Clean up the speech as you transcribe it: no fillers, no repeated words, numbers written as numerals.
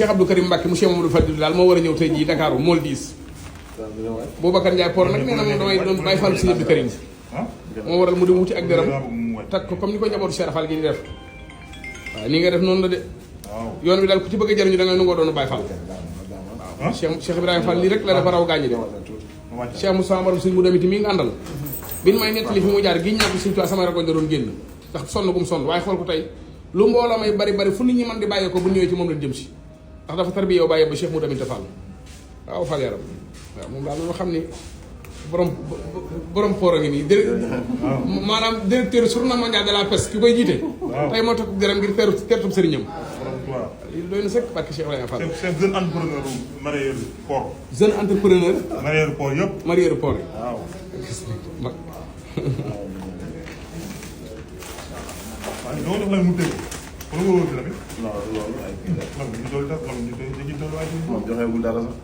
Cheikh Abdou Karim Mbacke mu Cheikh Mamadou Fadil daal moo war a ñëw tey jii Dakar mool 10 Boubacar Ndiaye Port nag nee na moom damay doon bàyyi fàllu si Abdou Karim moo waral mu dem wuti ak dërëm tag ko comme ni ko njabootu Cheikh Fall gi di def waaw nii nga def noonu la de yoon wi daal ku ci bëgg a jariñu da ngay nangoo doon bàyyi Fall waaw Cheikh Ibrahima Fall lii rek la dafa raw gaañi de Cheikh Moussa Maram suñ mu demiti mi nga àndal bi may nettali fi mu jaar gi ñàkk suñ tuwi sama rakoñ da doon génn ndax sonn gum sonn waaye xool ko tey lu mbooloo may bari bari fu nit ñi mën di bàyyee ko bu ñëwee ci moom lañ jëm si ndax dafa tarbi yow bàyyee ba Cheikh mu demit Fall waaw Fall yaram waaw moom daal loolu xam ni borom poor a ngi nii maanaam directeur journal mondial de la pêche ki koy jiite tey moo tax gërëm ngir teertub sëriñam lii doy na sëkk barke Cheikh Ibrahima Fall c'est jeune entrepreneur mareyeur port jeune entrepreneur mareyeur port yëpp mareyeur port yi waaw mag waaw doo def la mu tëj wala nga wóor tamit non loolu ay kii la ñu dool def ñu dool waaye moom joxeegul dara sax